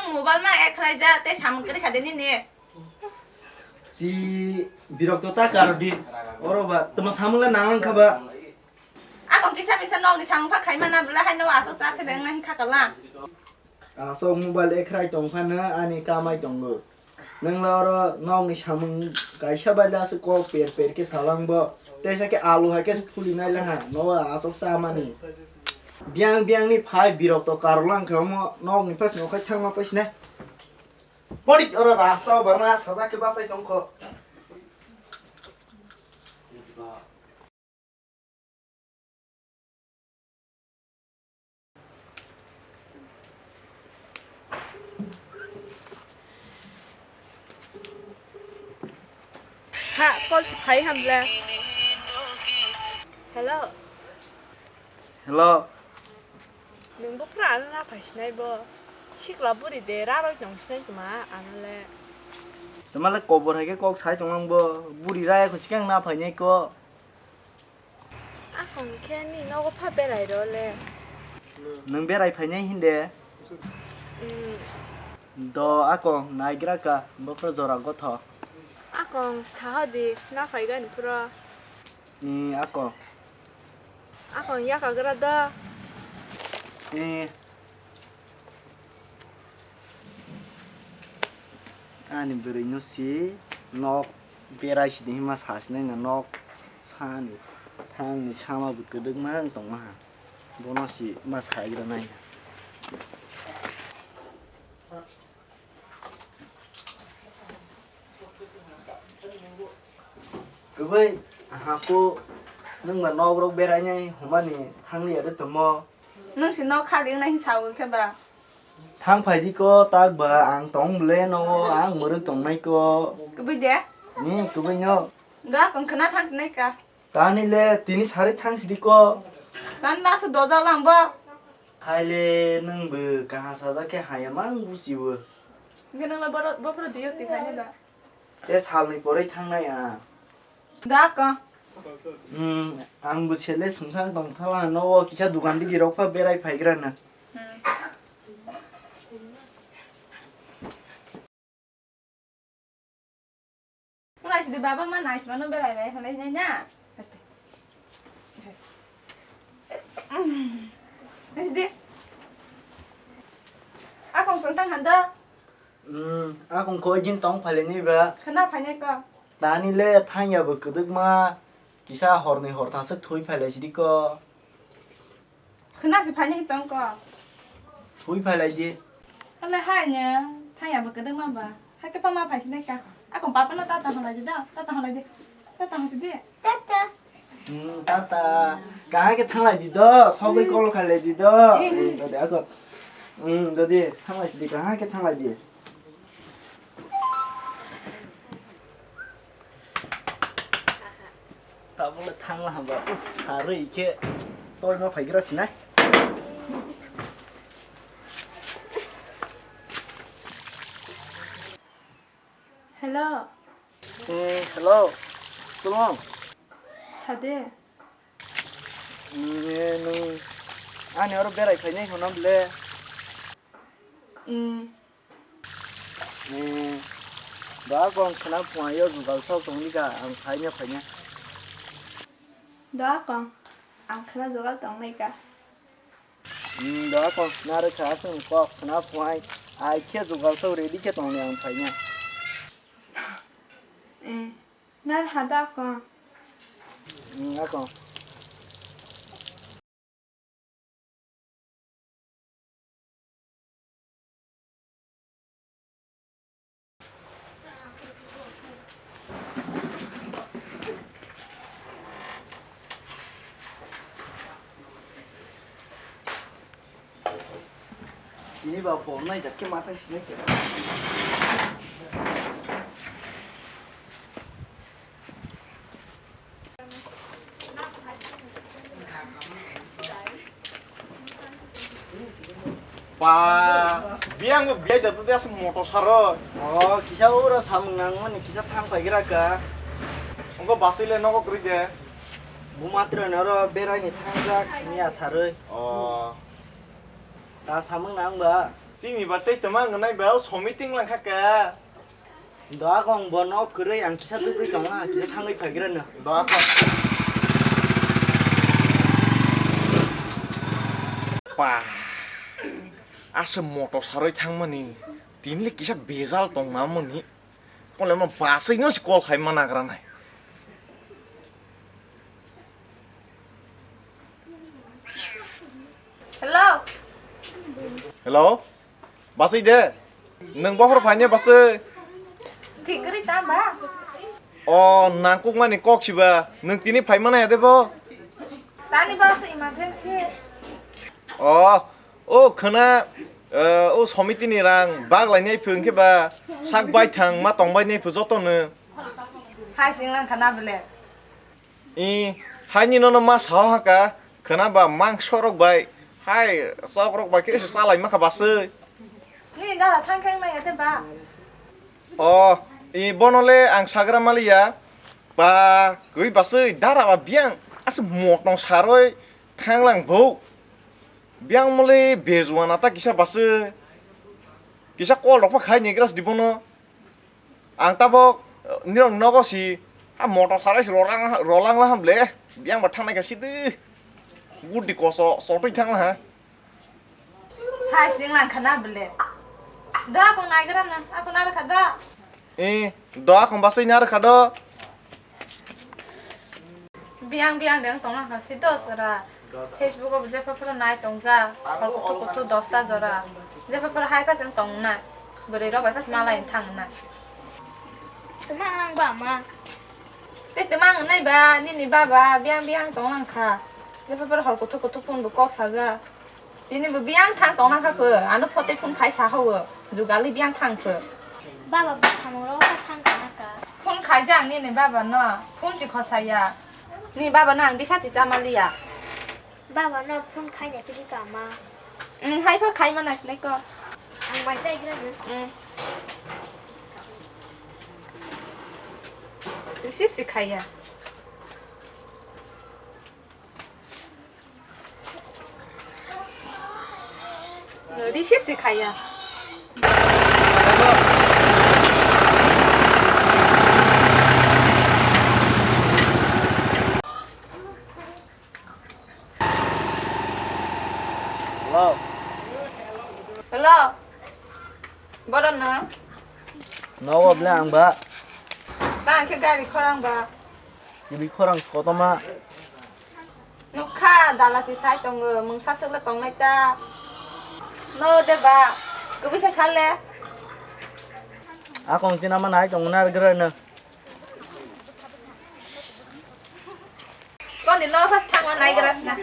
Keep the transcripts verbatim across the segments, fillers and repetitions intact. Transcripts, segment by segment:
Mobile ma ek khlai ja, tei samung kwrwi kha de nini. Si birok to ta karo di. Oro ba, tamo samung le nang kha ba. Akong kisa misa nokni samung pha khaima na bwla haino aswk cha khe de wngna hin kha kala. Aswk mobile ekrai tong phano ani kamai tongo. Nwng la oro nokni samung kaisa bai la aswk kok per per khe salang bo. Teisa khe alu hai khe phuli nai la ha. Nogo aswk cha mani. Biang biang ni phai birok to karwlang kha omo nokni phas nokhai thangma pais nai. Porik oro rasta o barna sajak khe bachai tong kho. Ha, call si phai hamle. Hello. Hello. Nwng bo phra ano na phai sinai bo. Sikla buri de raroi tong sinai tuma ano le. Tuma le kobor hai khe kok sai tong ang bo. Buri raya kho sikang na phainai ko. Akong khe ni nogo pha berai ro le. Nwng berai phainai hinde? Mm. Do akong naigra ka bokhro jora gotho. Akong saha di na phai gani phuro. Ni akong. Akong yakagra do. Ni. Ani bwrwi no si nok berai sidi hima sa sinai na nok sani thangni sama bo kwdwkma wng tongma ha bono si ma saigra nai. Kwbwi, aha, kho, nwng ba nok rok berai nai hwnmani thang liya de tomo. Nwng si nok khali wngnai hin sawi khe ba? Thang phai di ko, tak ba, ang tong bwle no, ang mwrwk tong nai ko. Kwbwi de? Ni, kwbwi no. Da, kong khna thang si nai ka. Tani le, tini sari thang si di ko. Tani na su doja lang ba. Hai le, nwng bo kaha sajak khe haya mang busi bo. Hwnkhe nwng le boro-, bophoro diyo ti khai nai ba? Te salni porwi thangnai ang. Da ka? Hmm, ang bo sele sumsang tong thala no o kisa dukan digi rok pha berai phaigra na. Hmm. Wng ai sidi baba ma nai sima no berai rai hwnwi nai na. Haste. Haste. Akong sung tang handa. Hmm, akong koi din tong phaileni ba. Khna phainai ko. Tani le thangya bo kwdwkma kisa horni horthaswk thui phailai sidi ko. Khna se phainai tong ko. Thui phailai di. Kale hai ne thangya bo kwdwkma ba. Hai khe pama phai sinai ka. Akong papa no tata honlai di da. Tata honlai di. Tata honsi di. Tata. Hmm, tata. Kahai khe thanglai di do, sogwi call khailai di do. Eh. Hmm, dodi ako. Hmm, dodi thanglai sidi kahai khe thanglai di. Tabukle thangla hamba. Uf, sarwi khe toima phaigra sinai. Hello. Eh, hello. Tolong. Sade. Eh, nwng ani oro berai phainai hwnna bwle? Eh. Eh, da kong khna phunai yo jugal sok tongni ka ang phaina phaina. Da kong ang khna jugal tongnai ka. Hmm, da kong nare kha sung kok khna phunai ai khe jugal sok ready khe tongni ang phaina. Eh, nar hada kong. Hmm, akong. Ini ba pornai jat ke matang sini ke. Ba, biyang bo biyai da tadi asal motor saro. Oh, kisa ura samung nang mani kisa thang pai gira ka. Ongko basile nogo kri de. Bu matra noro berai ni thang jak ni asaroi. Oh. Ta samung nang ba. Chini ba tei tama ngnai ba o somiting lang kha ka. Doa kong bo nok kwrwi ang kisa tugwi tongo, ang kisa thangwi phaigrano. Doa kong. Pa. Asa moto saroi thangmani. Tinle kisa bejal tongmani. Kole mo baswi no si call khai mana gra nai. Hello. Hello. Baswi de. Nwng bohor phaine baswi. Thik gri ta ba. O nangkuk mani kok siba. Nwng tini phai mana ya de bo. Tani ba se emergency. O. O khwna, eh, o somitini rang bak lainai phu, hwnkhe ba sak baithang ma tong bainai phu jotono. Hai sing lang khana bele. I, haini nono ma sao haka, khwna ba mangso rok bai, hai chok rok bai khe se chalai ma kha baswi. Ni dada thang khe nai ate ba. O, i bono le ang sagra maliya, ba, kwi baswi dara ba biyang, asa motong saroi thang lang bo. Biyang mole bejuana ta kisa baswi. Kisa call rok pha khai ni gras di bono. Ang tabok, eh, nirok nogo si, ha motor sarai si rolang, rolang la ham ble. Biyang ba thangnai ka si de. Gudi koso, sotoi thang la ha. Hai sing lang khana ble. Da kong nai gra na, aku nara kha da. Eh, doa kong basai nara kha do. Biyang biyang deng tong lang kha si dos ora. Facebook o jepha phoro nai tong ja. Hor kuthu kuthu dosta jora. Jepha phoro hai phas tong na. Bwrwi rok bai phas malai thang na. Tama ang ba ma. Te tama ang nai ba nini baba biyang biyang tong lang kha. Jepha phoro hor kuthu kuthu phone bo kok saja. Tini bo biyang thang tong lang kha pho, ano phote phone khai sa ho, jugali biyang thang pho. Baba bo samung rok thang kana ka. Phone khai jang nini baba no, phone chi khosaya. Ni baba no ang bisa chi chamaliya. Baba no phone khai ne tigi ka ma. Mm, hai pho khai ma nai sinai ko. Ang bai tai gra ne. Mm. Receive si khaya. Receive se khaya. Hello. Hello. Bodo no? Nogo ble ang ba. Ta ang khe gari khorang ba. Gari khorang kotoma. Nukha, dala si sai tongo, mungsa swkle tongnai ta. No de ba, kubui khe sale. Akong china ma nai tongo na gra na. Kondi no phas thangma nai gra sna.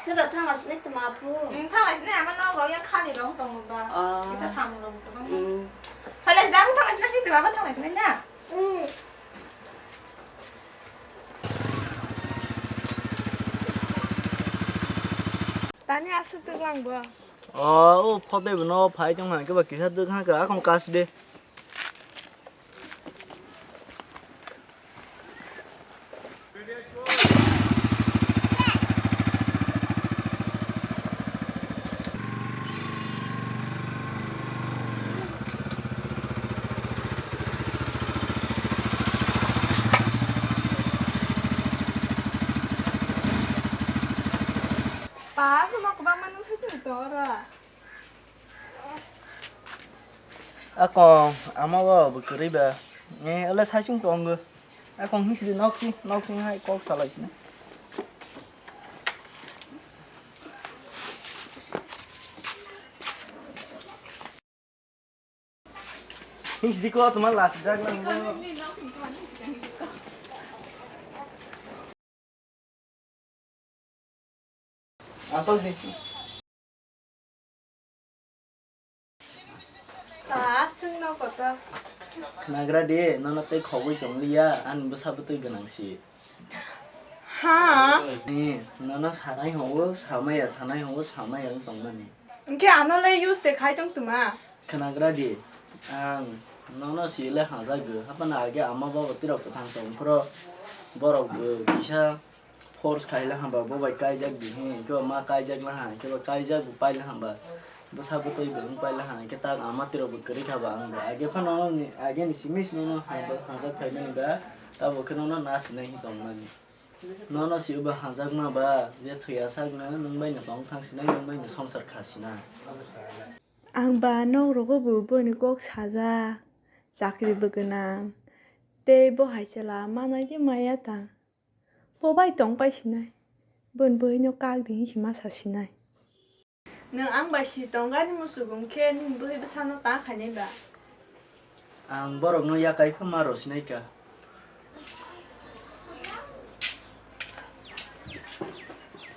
Nokha thangla sini tuma apu. Thangla sini ama nok rok ya khani rok tongo ba. Oh. Kisa samung rok tongo. Mm. Phaila sini ama thangla sini tuma ba thangla sini na. Tani aswk twk lang bo. Oh, o photo bo no phai tong hang ke ba kisa twk hang ka akong kas de. Pa, khe ma kwbangma nung sai tong oro. Akong, ama ba bo kwrwi ba. Eh, ole sai chung tongo. Akong hisri nok si, nok sing hai kok salai sini. Hisri ko teman las jak lang. Asal di. Ah, aswk no kotor. Khnagra de, nono tei khogwi tongliya, ani bwsa bwtwi gwnang si. Ha? Eh, nono sanai hwngo, samaya, sanai hwngo, samaya wng tongmani. Hwnkhe ano le use de khai tong tuma? Khnagra di, ang nono sile hajago, haphano age ama baba tirok kwthang tong phro, borok bo kisa Force khaila hamba bo bai kaijak di hin, kebo ma kaijak la ha, kebo kaijak bo paila hamba. Bwsa bwtwi bo wng paila ha, khe tak ama tiro bo kwrwi kha ba ang bo. Age phano ni, age ni simi simi no hamba hanjak phaimani ba, tabo khe nono na sinai hin tongmani. Nono si bo hanjakma ba, je thwiya sakno nwng bai no tong thang sinai, nwng bai no songsar kha sinai. Ang ba nok rogo bo boni kok saja, chakri bo gwnang, tei bo hai chwla manai khe maya ta. Bo bai tong pai sinai, boni bwhwi no kak di hin si ma sa sinai. Nwng ang bai si tongani muchung khe nini bwhwi bwsano ta khainai ba? Ang borokno yakai pha ma rw sinai kha.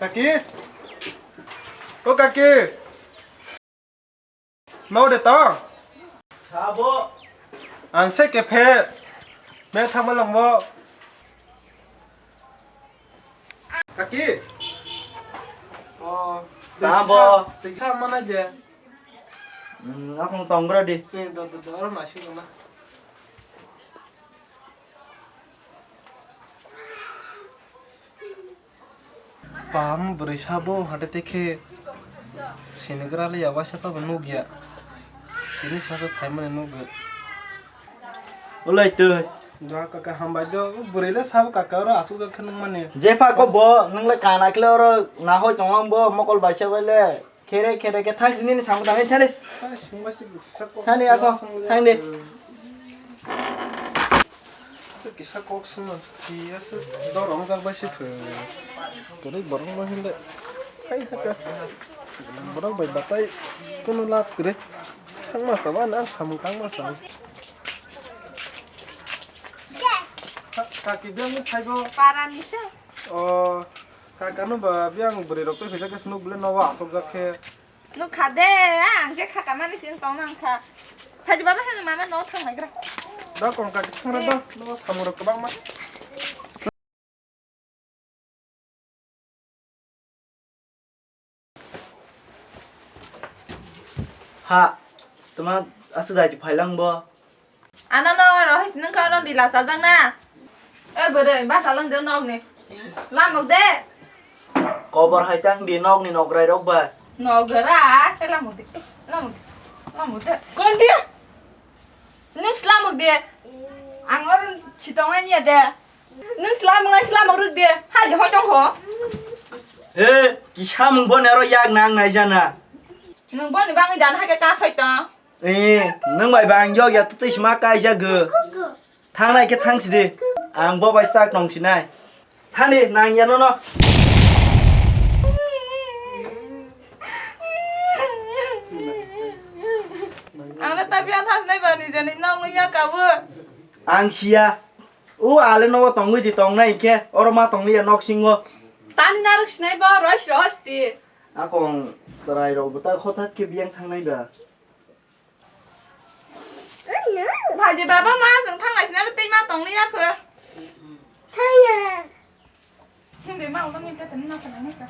Kaki? O kaki! Mau de tong? Sabo. Ang se kephe. Beng thangma langbo. Kaki. Oh. Tamo. Tei kisa mana je. Hmm, akong tong bra di. Ni do do do oro masuk na. Pam bwrwi sabo hate tei khe sinigra le ya waisa pabo nukya. Tini sasu phaimani nukya. Ulai twi. Da kaka hambai do bwrwi le sabo kaka oro asuk jak khe nukmani. Jepha ko bo nung le kana kle oro nahoi tong bo mokol baisa bai le. Khere, khere, khe thang sini ni samung tangwi thani. Thani ako, thang de. Kisa kok sima si asa dor ong jak bai si phe. Kore borok no hinde. Hai haka. Borok bai batai kono lab kore. Thang ma saba na samung thang ma saba. Kaki biang ni thaibo. Para ni se. O. Kaka no ba biyang bwrwi rok tei phaijak khe nuk bwle nogo achukjak khe. Nuk kha de, ang je kha kamani sing tong nang kha. Phaidi baba hwnwi mama no thang naigra. Da kong kaki thang ra da, nogo samung rok kwbangma. Ha, tama aswk dai phailang bo. Ano no rohis nung kha ron dila sajang na. Oi bwrwi ba salang de nok ni. Lamok de. Kobor hai tang di nok ni nokrai rok ba. Nokra, se lamok de. Lamok de. Lamok de. Kon dia? Nung slamok de. Ang oro sitong ani de. Nung slamok nai slamok ruk de. Hai de hoi tong ho. He, kisa mung bo nero yak nang nai jana. Nung bo ni bangwi dan hai ke ka soi tong. Eh, nung bai bang yok ya, tu twi sima kaijak go. Thangnai khe thang sidi. Ang bo bai stak tong sinai. Thani nang ya nono. Ang na tapi ang thas nai ba ni jani nong ya ka bo. Ang siya. O ale nogo tongwi di tongnai khe oro ma tongli ya nok singo. Tani naruk sinai bo rois rois di. Akong chwrai rok bwta hothat khe biyang thangnai ba. Phaidi baba ma, chwng thang lai sina tei ma tong liya pho. Thaya. Hindi ma ulo ni kata ni na kana ni ka.